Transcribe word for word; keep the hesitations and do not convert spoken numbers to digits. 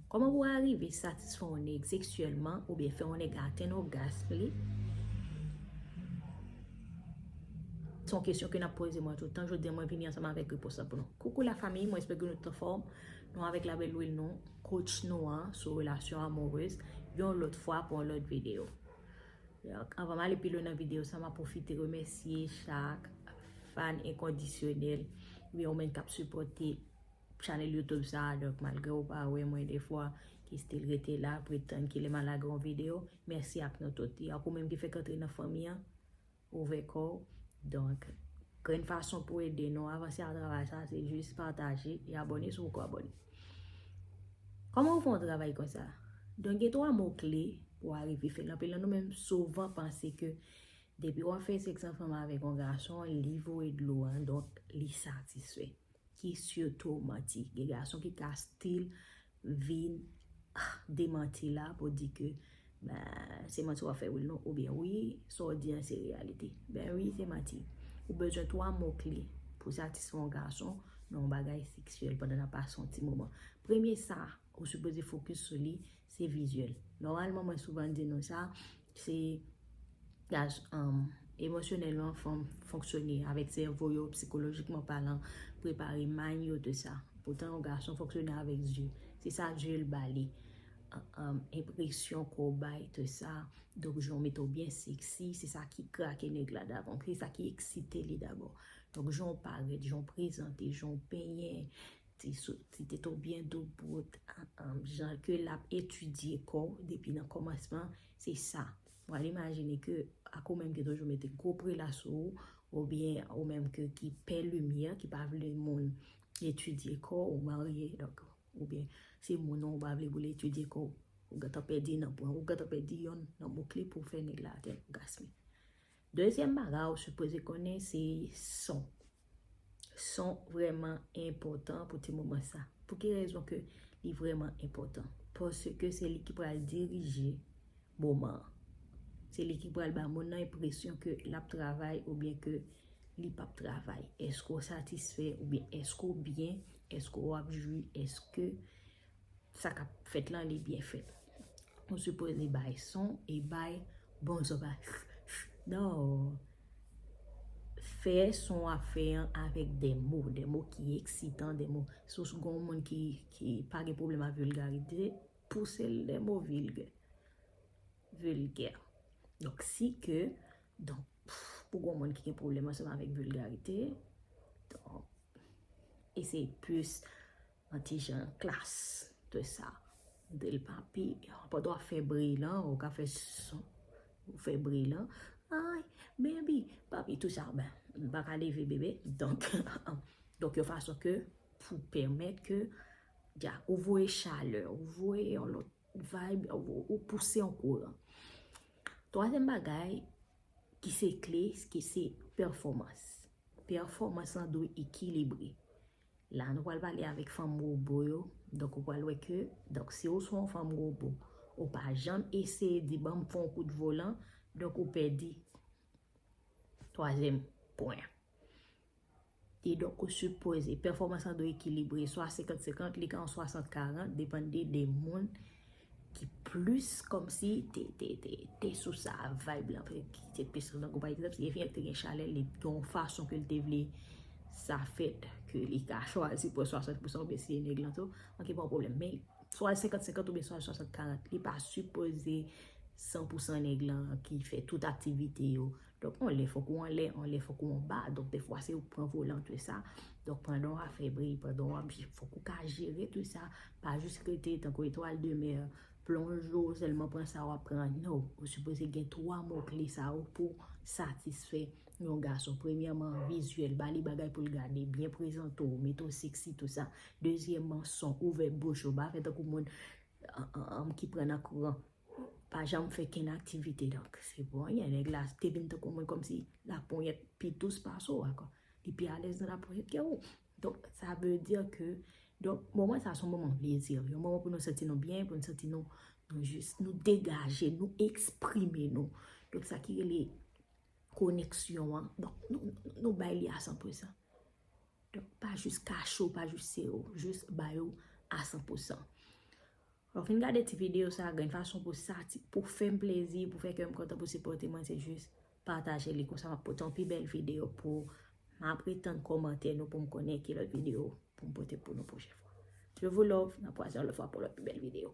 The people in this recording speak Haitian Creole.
Kòman pou w arive satisfè yon nèg seksyèlman oubyen fè yon nèg atenn ògasm li? Se yon kesyon ke n ap poze mwen tout tan. Jodi a, mwen vini ansanm avèk repons la pou nou. Koukou la fanmi, mwen espere ke nou tout anfòm. Nou avèk Labelle Lwil nou, coach nou an sou relasyon amourez, yon lòt fwa pou yon lòt videyo. Donk, anvan m ale pi lwen nan videyo sa, m ap pwofite remèsye chak fan enkondisyonèl, oubyen ou menm k ap sipòte chanèl YouTube sa a. Donk, malgre ou pa wè mwen defwa, ki still rete la, pretann ki lè m a lage yon videyo, mèsi ak nou tout. E ak ou menm ki fèk antre nan fanmi an, ouvè kò w. Donk, grenn fason pou ede nou avanse ak travay sa, se jis pataje e abòne si w poko abòne. Kòman ou fè yon travay konsa? Donk, gen twa mo kle pou w arive fè l. Anpil nan nou menm souvan panse ke depi w ap fè sèks ansanm avèk yon gason, li voye dlo a, donk li satisfè. Ki sitou manti. Gen gason ki ka still vin demanti la pou di ke, ben, se manti w ap fè wi non, oubyen wi, sa w di an se reyalite. Ben wi, se manti. Ou bezwen twa mo kle pou satisfè yon gason nan yon bagay seksyèl pandan n ap pase yon ti moman. Premye sa ou sipoze fokis sou li, se vizyèl. Nòmalman, mwen souvan di nou sa, se gaz, um, emosyonèlman, fanm fonksyone avèk sèvo yo, sikolojikman palan, prepare mind yo, tout sa. Poutan, yon gason fonksyone avèk zye. Se sa zye l ba li. Um, enpresyon ke w bay, tout sa. Donk, jan w mete w byen seksi, se sa ki krake nèg la dabò. Se sa ki eksite li dabò. Donk, jan w parèt, jan w prezante, jan w penyen, ti sou, ti tete w byen doubout, an, an, jan ke l ap etidye kò w depi nan kòmansman, se sa. W al imajine ke ak ou menm ki toujou mete gwo prela sou ou, oubyen ou menm ke, ki pè limyè, ki pa vle moun etidye kò w, ou marye, donk, oubyen se moun ou pa vle pou l etidye kò w, ou gentan pèdi nan pwen, ou gentan pèdi yonn nan mo kle pou fè nèg la atenn ògasm li. Dezyèm bagay ou sipoze konnen se son. Son vrèman enpòtan pou ti moman sa. Pou ki rezon ke li vrèman enpòtan? Paske se li ki pral dirije moman an. Se li ki pral ba moun nan enpresyon ke l ap travay oubyen ke li p ap travay. Èske w satisfè oubyen èske w byen? Èske w ap jwi? Èske sa k ap fèt lan, li byen fèt? Ou sipoze bay son e bay bon son pa. Non. Fè son w ap fè an avèk de mo, de mo ki eksitan, de mo. Si w gon moun ki, ki pa gen pwoblèm ak vilgarite, pouse l de mo vilgè. Vilgè. Donk, si ke, donk, pou gon moun ki gen pwoblèm ansanm avèk vilgarite, donk, eseye plis yon ti jan klas de sa. Di l papi, pandan w ap fè bri lan, ou ka fè son, ou fè bri lan. Ay, baby, papi, tout sa, ben, m pa ka leve bebe. Donk, donk, yon fason ke pou pèmèt ke, dja, ou voye chalè, ou voye yon lòt vibe, ou, ou pouse yon kouran. Twazyèm bagay ki se kle, ki se pèfòmans. Pèfòmans lan dwe ekilibre. La, nou pral pale avèk fanm wobo yo. Donk, ou pral wè ke, donk, si ou se yon fanm wobo, ou pa janm eseye di, "Ban m fè yon kout volan," donk, ou pèdi twazyèm pwen. E donk, ou sipoze, pèfòmans lan dwe ekilibre, swa senkant senkant, li ka yon swasant karant, depannde de moun ki plis kòmsi te, te, te, te sou sa vibe lan, ki te plis, tankou pa egzanp, si Efiyen te gen chalè, li gen yon fason ke l te vle sa fèt, ke li ka chwazi pran swasant pousan oubyen si e nèg lan tou, oke, pa yon pwoblèm. Men, swa senkant senkant oubyen swa swasant karant, li pa sipoze san pousan nèg lan ki fè tout aktivite yo. Donk, yon lè fòk ou anlè, yon lè fòk ou anba. Donk, defwa, se ou k pran volan, tout sa. Donk, pandan w ap fè bri, pandan w ap, fòk ou ka jere tout sa. Pa jis rete tankou etwal de mè, plonje w sèlman pran sa w ap pran. Non, ou sipoze gen twa mo kle sa yo pou satisfè yon gason. Premyèman, vizyèl, ba li bagay pou l gade, byen prezante w, mete w seksi, tout sa. Dezyèmman, son, ouvè bouch ou, pa fè tankou moun, an, an, an, ki pran nan kouran. Pa janm fè kenn aktivite. Donk, se pou anyen, nèg la te vin tankou moun kòmsi laponyèt pi dous pase w ankò. Li pi alèz nan laponyèt ke ou. Donk, sa vle di ke, donk, moman sa se yon moman plezi. Yon moman pou nou santi nou byen, pou nou santi nou, nou jis, nou degaje, nou eksprime nou. Donk, sa ki rele koneksyon an. Donk, nou, nou, nou bay li a san pousan. Donk, pa jis kache w, pa jis sere w, jis bay ou a san pousan. Lè w fin gade ti videyo sa a, gen fason pou sati, pou fè m plezi, pou fè kè m kontan, pou sipòte mwen, se jis pataje li, konsa m ap pote yon pi bèl videyo pou ou. M ap ret tann kòmantè nou pou m konnen ki lòt videyo pou m pote pou nou pwochen fwa. Je vous love, n ap kwaze yon lòt fwa pou lòt pi bèl videyo.